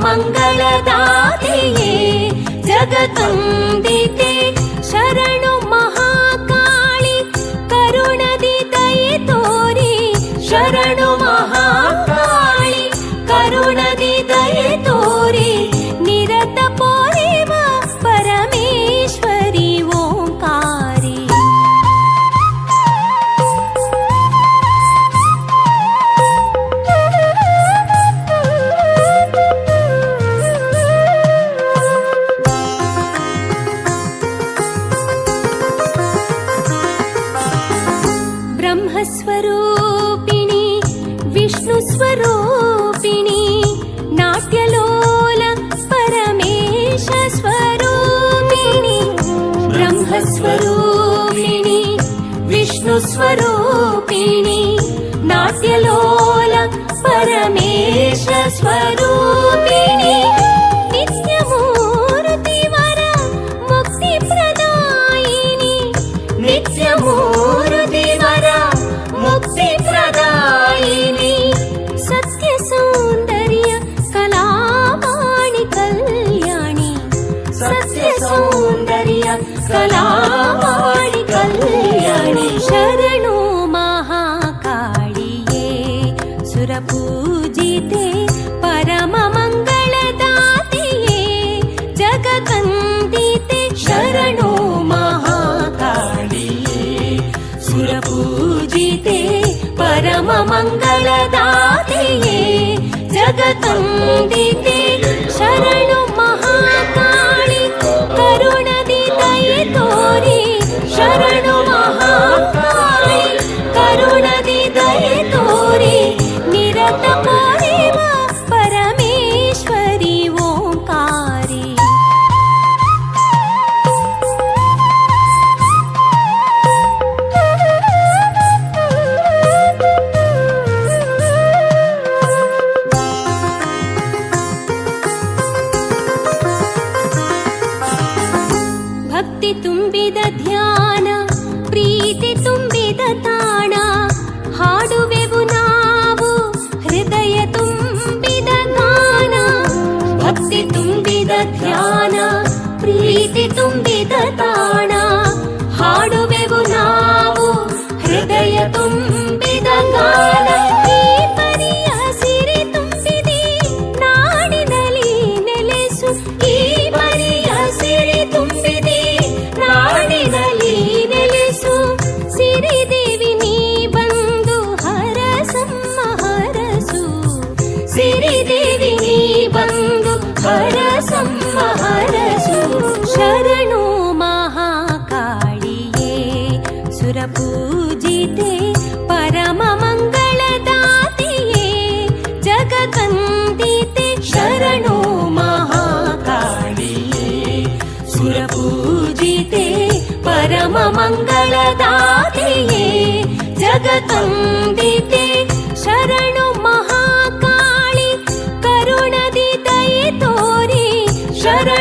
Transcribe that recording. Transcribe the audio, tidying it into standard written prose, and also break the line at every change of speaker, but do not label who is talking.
ಮಂಗಳದಾತೆಯೇ ಜಗವಂದಿತೆ ಶರಣು ಮಹಾಕಾಳಿ ಕರುಣದಿ ದಯೆ ತೋರಿ ಶರಣು ಮಹಾಕಾಳಿ ಕರುಣದಿ ದಯೆ ತೋರಿ ನಿರತ ಪೋರೆವ ಪರಮೇಶ್ವರಿ ಓಂಕಾರಿ. ಬ್ರಹ್ಮಸ್ವರೂಪಿಣಿ ವಿಷ್ಣುಸ್ವರೂಪಿಣಿ ನಾಟ್ಯಲೋಲ ಪರಮೇಶ ಸ್ವರೂಪಿಣಿ. ಬ್ರಹ್ಮಸ್ವರೂಪಿಣಿ ವಿಷ್ಣುಸ್ವರೂಪಿಣಿ ನಾಟ್ಯಲೋಲ ಪರಮೇಶ ಸ್ವರೂಪಿಣಿ. ನಿತ್ಯಮೂರ್ತಿ ವರ ಮುಕ್ತಿ ಪ್ರದಾಯಿನಿ. ನಿತ್ಯಮೂರ್ತಿ ವರ ಮುಕ್ತಿ ಪ್ರದಾಯಿನಿ. ಸತ್ಯ ಸೌಂದರ್ಯ ಕಲಾವಾಣಿ ಕಲ್ಯಾಣಿ. ಸತ್ಯ ಸೌಂದರ್ಯ ಕಲಾವಾಣಿ ಕಲ್ಯಾಣಿ. ಶರಣು ಮಹಾಕಾಳಿಯೇ ಸುರಪೂಜಿತೆ ಪರಮ ಮಂಗಳದಾತೆಯೇ ಜಗವಂದಿತೆ ಶರಣು ಮಹಾಕಾಳಿಯೇ ಸುರಪೂಜಿತೆ ಪರಮ ಮಂಗಳದಾತೆಯೇ ಜಗವಂದಿತೆ ಶರಣು ಮಹಾಕಾಳಿ ಕರುಣದಿ ದಯೆ ತೋರಿ ಶರಣು ಮಹಾಕಾಳಿ ಕರುಣದಿ ದಯೆ ತೋರಿ ನಿರತ ಪೋರೆವ ಪರಮೇಶ್ವರಿ ಓಂಕಾರಿ. ಭಕ್ತಿ ತುಂಬಿದ ಧ್ಯಾನ, ಪ್ರೀತಿ ತುಂಬಿದ ತಾಣ, ಹಾಡುವೆವು ನಾವು ಹೃದಯ ತುಂಬಿದ ಗಾನ. ಭಕ್ತಿ ತುಂಬಿದ ಧ್ಯಾನ, ಪ್ರೀತಿ ತುಂಬಿದ ತಾಣ, ಹಾಡುವೆವು ನಾವು ಹೃದಯ ತುಂಬಿದ ಗಾನ. ಈ ಪರಿಯ ಸಿರಿ ತುಂಬಿದೆ ನಾಡಿನಲ್ಲಿ ನೆಲೆಸು. ಈ ಪರಿಯ ಸಿರಿ ತುಂಬಿದೆ ನಾಡಿನಲ್ಲಿ ನೆಲೆಸು. ಸಿರಿದೇವಿ ನೀ ಬಂದು ಹರಸಮ್ಮ ಹರಸು. ಸಿರಿದೇವಿ ನೀ ಬಂದು ಹರಸಮ್ಮ ಹರಸು. ಶರಣು ಮಹಾಕಾಳಿಯೇ ಸುರಪೂಜಿತೆ ಪರಮ ಮಂಗಳದಾತೆಯೇ ಜಗವಂದಿತೆ ಶರಣು ಮಹಾಕಾಳಿಯೇ ಸುರಪೂಜಿತೆ ಪರಮ ಮಂಗಳದಾತೆಯೇ ಜಗವಂದಿತೆ ಶರಣು ಮಹಾಕಾಳಿ ಕರುಣದಿ ದಯೆ ತೋರಿ ಶರಣ.